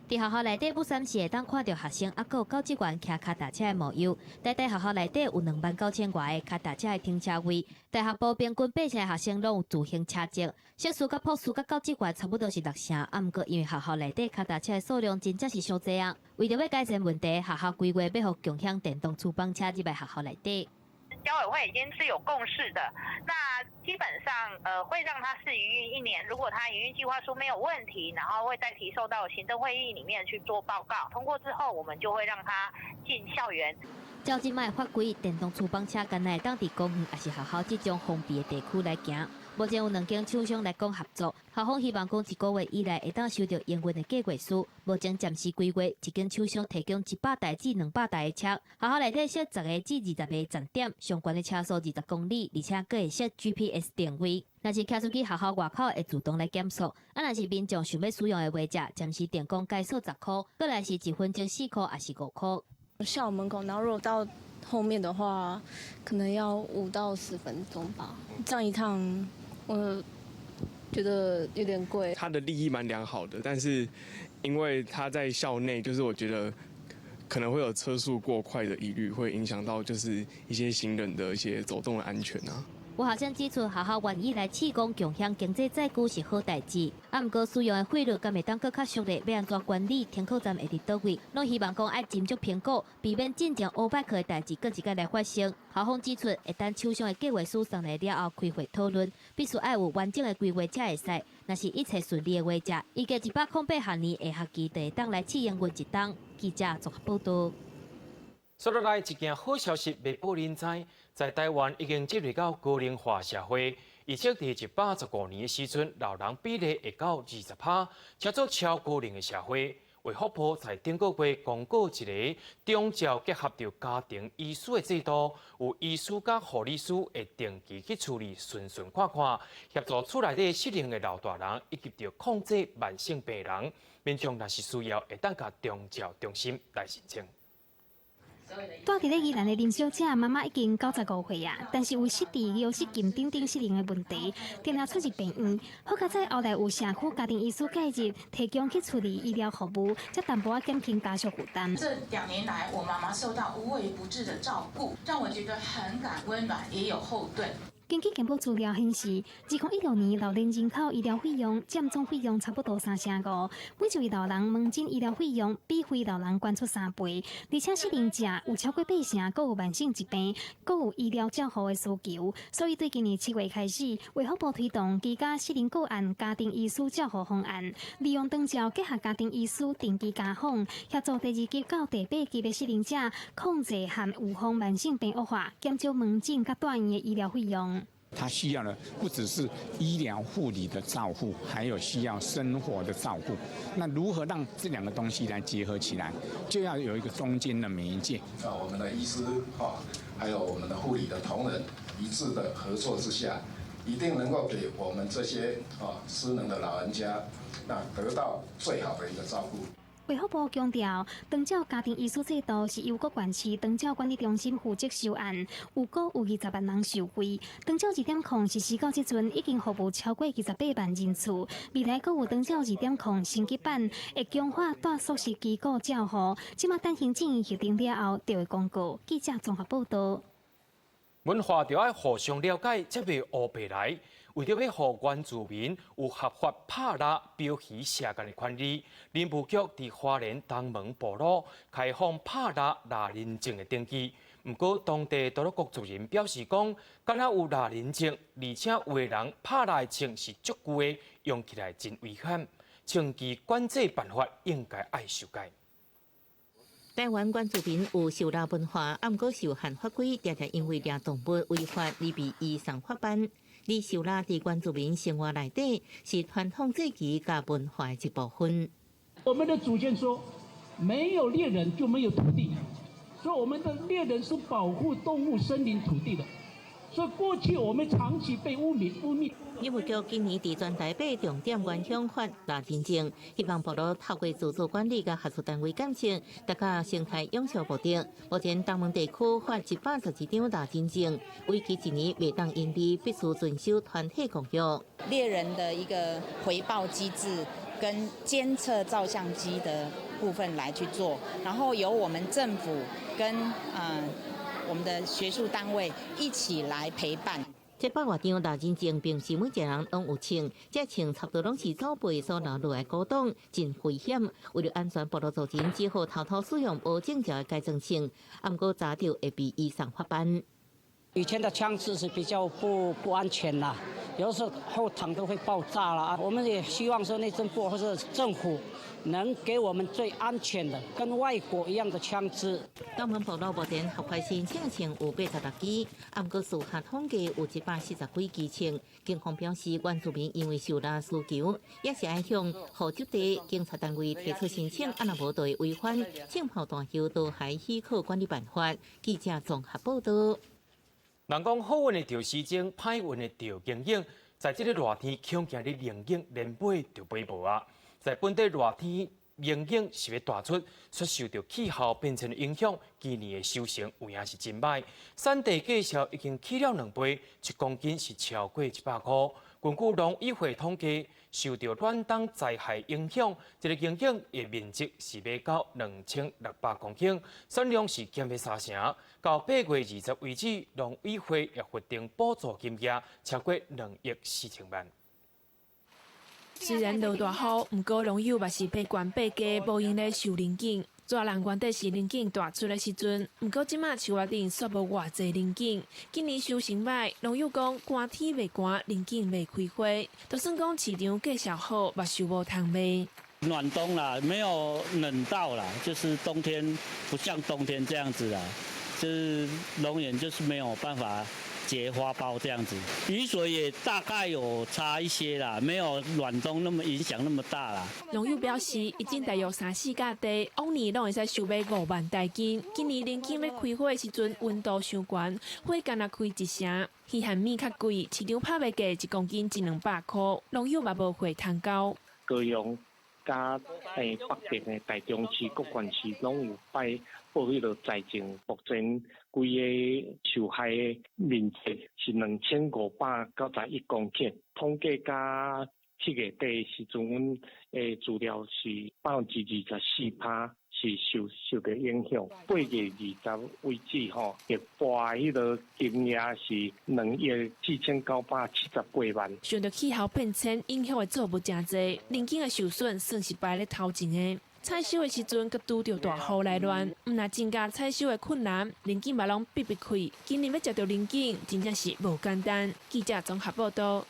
佇學校內底，不三時會當看著學生，抑閣有教職員騎跤踏車的模樣。台大學校內底有29,000外个跤踏車的停車位，大學部平均8成的學生攏有自行車證。碩士佮博士佮教職員差不多是6成，啊，毋過因為學校內底跤踏車的數量真正是傷濟啊。為著欲改善問題，學校規劃欲予共享電動觸板車入來學校內底。交委會已經是有共識的，那基本上會讓他試營運一年，如果他營運計劃書沒有問題，然後會再提送到行政會議裡面去做報告，通過之後，我們就會讓他進校園。照這擺法規，電動觸板車干焦會當佇公園抑是學校這種封閉的地區來行。目前有兩間廠商來講合作，校方希望講一個月以內會當收著營運的計劃書。目前暫時規劃一間廠商提供100台至200台的車，學校內底設10個至20個站點，上懸的車速20公里，而且閣會設 GPS 定位。若是騎出去學校外口會自動來減速。啊，若是民眾想欲使用的話，暫時定講該收10箍，過來是1分鐘4箍，抑是5箍。校門口，然後如果到後面的話，可能要5到10分鐘吧。這樣一趟，我覺得有點貴。他的立意蠻良好的，但是因為他在校內，就是我覺得可能會有車速過快的疑慮，會影響到就是一些行人的一些走動的安全啊。有學生指出，學校願意來試講共享經濟載具是好代誌，啊，毋過使用的費率敢會當閣較俗咧？欲按怎管理？停靠站會佇佗位？攏希望講愛斟酌評估，避免進前烏擺克的代誌閣一擺來發生。校方指出，會等廠商的計劃書送來了後，開會討論，必須愛有完整的規劃才會使。若是一切順利的話，才預計108學年下學期就會當來試營運一冬。記者綜合報導。煞落來一件好消息，欲報恁知，在台灣已經進入到高齡化社會，預測佇115年的時陣，老人比例會到20%，稱做超高齡的社會。衛福部在頂個月公告一个長照結合著家庭醫師的制度，有醫師佮護理師會定期去厝裡巡巡看看，協助厝內底失能的老大人以及著控制慢性病人。民眾若是需要，會當共長照中心來申請。住佇咧宜蘭的林小姐媽媽已經95歲啊，但是有失智、腰失禁等等失能的問題，定定出入病院。好佳哉後來有社區家庭醫師介入，提供去厝裡醫療服務，才淡薄仔減輕家屬負擔。這2年來，我媽媽受到無微不至的照顧，讓我覺得很感溫暖，也有後盾。根據健保資料顯示，2016年老年人口醫療費用佔總費用差不多3成5，每一位老人門診醫療費用比非老人懸出3倍，而且失能者有超過8成，閣有慢性疾病，閣有醫療照護的需求，所以對今年7月開始，衛福部推動居家失能個案家庭醫師照護方案，利用長照結合家庭醫師定期家訪，協助第2級到第8級的失能者控制和預防慢性病惡化，減少門診佮住院的醫療費用。他需要的不只是醫療護理的照護，還有需要生活的照顧。那如何讓這兩個東西來結合起來，就要有一個中間的媒介。啊，我們的醫師哈，還有我們的護理的同仁一致的合作之下，一定能夠給我們這些失能的老人家，那得到最好的一個照顧。衛福部強調，長照家庭醫師制度是由各縣市長照管理中心負責收案，預估有20萬人受惠。長照2.0實施到這陣，已經服務超過28萬人次。未來閣有長照2.0升級版，會強化住宿式機構照護。這馬等行政院核定了後，就會公告。記者綜合報道。文化著愛互相了解，才袂烏白來。為著欲予原住民有合法拍獵、釣魚、射箭的權利，林務局佇花蓮東門部落開放拍獵獵人證的登記。毋過，當地多樂國族人表示講，敢若有獵人證，而且有的人拍獵的槍是足舊的，用起來真危險。槍支管制辦法應該愛修改。台灣原住民有狩獵文化，毋過受限法規，常常因為獵動物違法而被移送法辦。而狩獵佇原住民生活內底是傳統祭儀佮文化的一部分。我們的祖先說，沒有獵人就沒有土地，所以我們的獵人是保護動物、森林、土地的。所以過去我們長期被污名污衊。林務局今年佇全台八重點原鄉發獵人證，希望部落透過自主管理佮合作單位監測，達到生態永續目的。目前東門地區發112張獵人證，為期一年袂當盈利，必須遵守團體公約。獵人的一個回報機制跟監測照相機的部分來去做，然後由我們政府跟我們的學術單位一起來陪伴。這百外張獵人證並毋是每一個人攏有槍，這槍差不多攏是祖輩所留落來古董，真危險。為了安全，部落族人只好偷偷使用無證照的改裝槍，毋過查著會被移送法辦。以前的槍支是比較不安全啦，有時候後膛都會爆炸啦。我們也希望說內政部或者政府能給我們最安全的，跟外國一樣的槍支。東門部落目前合法申請槍有86支，毋過事後統計有140幾支槍。警方表示，原住民因為狩獵需求，也是愛向戶籍地警察單位提出申請，啊若無就會違反槍炮彈藥刀械許可管理辦法。記者綜合報道。人講好運會著時鐘，歹運會著鷹湧。在這個熱天，恐驚你鷹湧連買就買無啊！在本地熱天，鷹湧是欲大出，卻受著氣候變遷的影響，今年的收成有影是真䆀。產地價數已經起了兩倍，一公斤是超過100箍。根據農委會統計，受著暖冬災害影響，這个鷹湧的面積是欲到2600公頃，產量是減欲三成。到8月20為止，農委會也核定補助金額超過2億4千萬。雖然落大雨，毋過農友嘛是爬懸爬低，無閒咧收龍井。蛇人原底是龍井大出的時陣，毋過這馬樹仔頂煞無偌濟龍井。今年收成䆀，農友講寒天袂寒，龍井袂開花，就算講市場價數好，嘛收無通賣。暖冬啦，沒有冷到啦，就是冬天不像冬天這樣子啦，就是龍眼就是沒有辦法結花苞這樣子，雨水也大概有差一些啦，沒有暖冬那麼影響那麼大啦。農友表示，以前大約三四甲地，往年攏會使收買5萬台斤。今年龍井欲開花的時陣，溫度傷懸，花干焦開一成，稀罕物較貴，市場拍賣價一公斤一兩百箍，農友嘛無貨通交。高雄佮北邊的台中市、各縣市攏有擺報彼个災情，目前規个受害的面積是2591公頃，統計到7月底的時陣，阮的資料是24%是受著影響。8月20為止吼，會撥彼个金額是2億4978萬。受著氣候變遷影響的作物誠濟，龍井的受損算是排咧頭前的。採收的時陣，閣拄著大雨來亂，毋但增加採收的困難，龍井嘛攏閉閉開。今年欲食著龍井，真正是無簡單。記者綜合報道。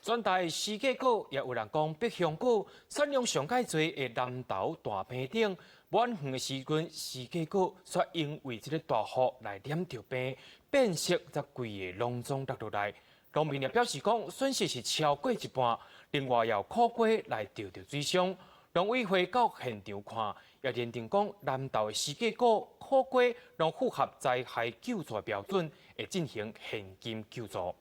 全台四季果也有人講百香果產量上蓋濟的南投大坪頂，滿遠的時陣，四季果卻因為這个大雨來染著病，變色，才規个攏總落落來。農民也表示講，損失是超過一半。另外，也有苦瓜來著著水傷。農委會到現場看，也認定講南投的四季果、苦瓜攏符合災害救助標準，會進行現金救助。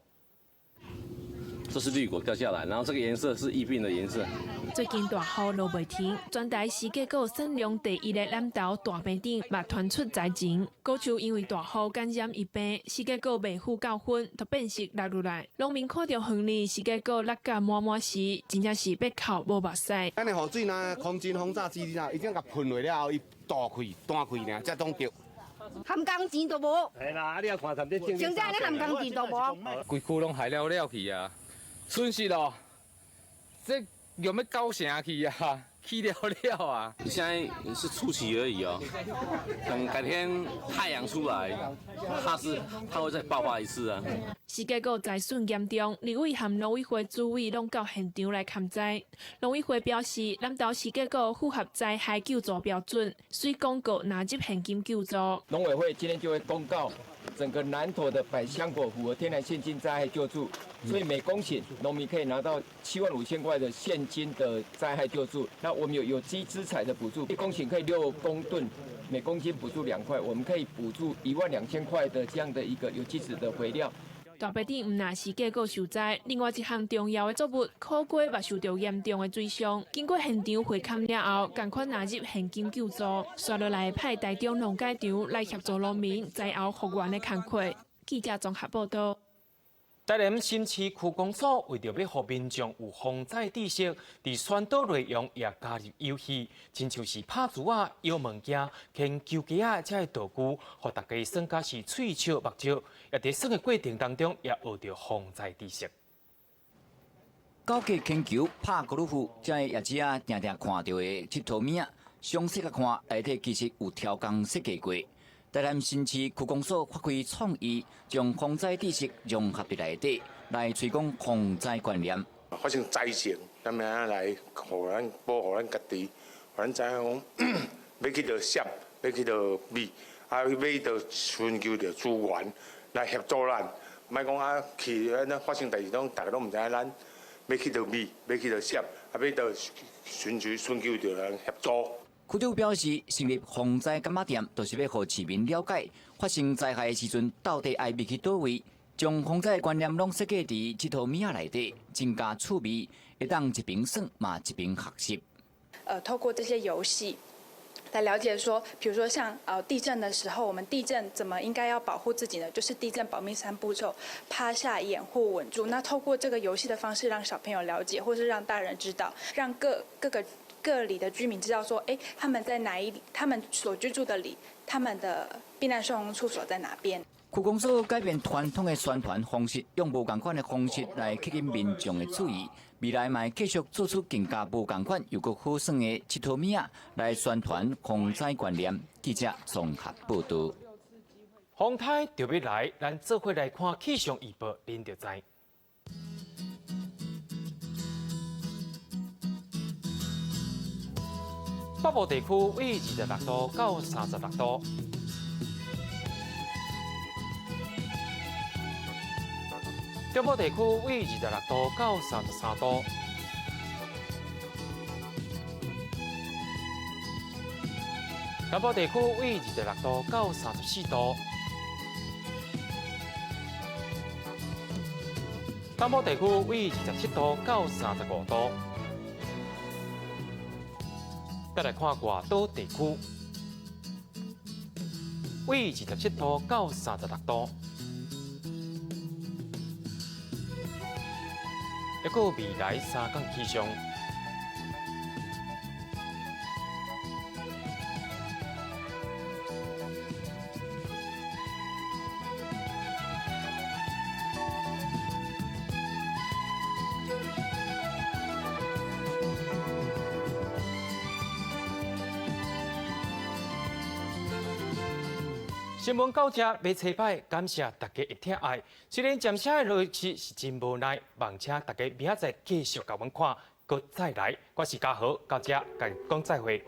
這是綠果掉下來，然後這個顏色是疫病的顏色。最近大雨落袂停，全台四季果產量第一的南投大坪頂嘛傳出災情，果樹因為大雨感染疫病，四季果未付夠分，就變色落落來。農民看著園裡四季果落甲滿滿時，真正是欲哭無目屎。咱的雨水若空軍轟炸機啦，已經共噴落了後，伊彈開彈開爾，才擋著。含工錢都無。係啦，你也看踮這現在你含工錢都無。規區攏害了了去啊，損失咯，這用欲九成去啊，去了了啊。現在是初期而已哦，等改天太陽出來，它會再爆發一次啊。四季果災損嚴重，立委和農委會主委攏到現場來勘災。農委會表示，南投四季果符合災害救助標準，遂公告納入現金救助。農委會今天就會公告，整個南投的百香果符合天然現金災害救助，所以每公頃農民可以拿到7萬5千塊的現金的災害救助。那我們有有機資材的補助，一公頃可以6公噸，每公斤補助2塊，我們可以補助1萬2千塊的這樣的一個有機質的肥料。大坪頂毋但四季果受災，另外一項重要的作物苦瓜嘛受著嚴重的水傷。經過現場會勘了後，仝款納入現金救助。紲落來派台中農改場來協助農民災後復原的工課。記者綜合報導。台南新市區公所為著欲予民眾有防災知識，佇宣導內容也加入遊戲，親像是拍珠仔、搖物件、牽球鞋仔這个道具，予大家耍甲是喙笑目笑。也佇耍的過程當中，也學著防災知識。狗仔牽球、拍高爾夫，這个夜市仔定定看著的𨑨迌物仔，詳細共看，內底其實有超工設計過。台南新市區公所發揮創意，將防災知識融合佇內底，來推廣防災觀念。發生災情，咱欲按怎來予咱保護咱家己，予咱知影講欲去佗閃，欲去佗避，啊，欲去佗尋求著資源來協助咱。莫講啊去按怎發生代誌，攏逐个攏毋知影咱欲去佗避，欲去佗閃，啊，欲佗尋求著人協助。區長表示，成立防災柑仔店，就是欲予市民了解發生災害的時陣，到底愛避去佗位，將防災觀念攏設計佇這套物仔內底，增加趣味，會當一邊耍嘛一邊學習。透過這些遊戲來了解說，比如說像地震的時候，我們地震怎麼應該要保護自己呢？就是地震保命三步驟：趴下、掩護、穩住。那透過這個遊戲的方式，讓小朋友了解，或是讓大人知道，讓各里的居民知道說，哎，他們在哪一，他們所居住的里，他們的避難收容處所在哪邊？區公所改變傳統的宣傳方式，用無仝款的方式來吸引民眾的注意。未來嘛會繼續做出更加無仝款又閣好耍的𨑨迌物仔來宣傳防災觀念。記者綜合報導。風颱就欲來，咱做伙來看氣象預報，恁就知。北部地區為26度到36度，中部地區為26度到33度，南部地區為26度到34度，東部地區為27度到35度。再來看外島地區，為27度到36度，抑閣未來三天氣象。新聞到這欲吹擺，感謝大家的疼愛。雖然暫時的落去是真無奈，望請大家明仔載繼續共阮看，閣再來。我是嘉豪，到這共講再會。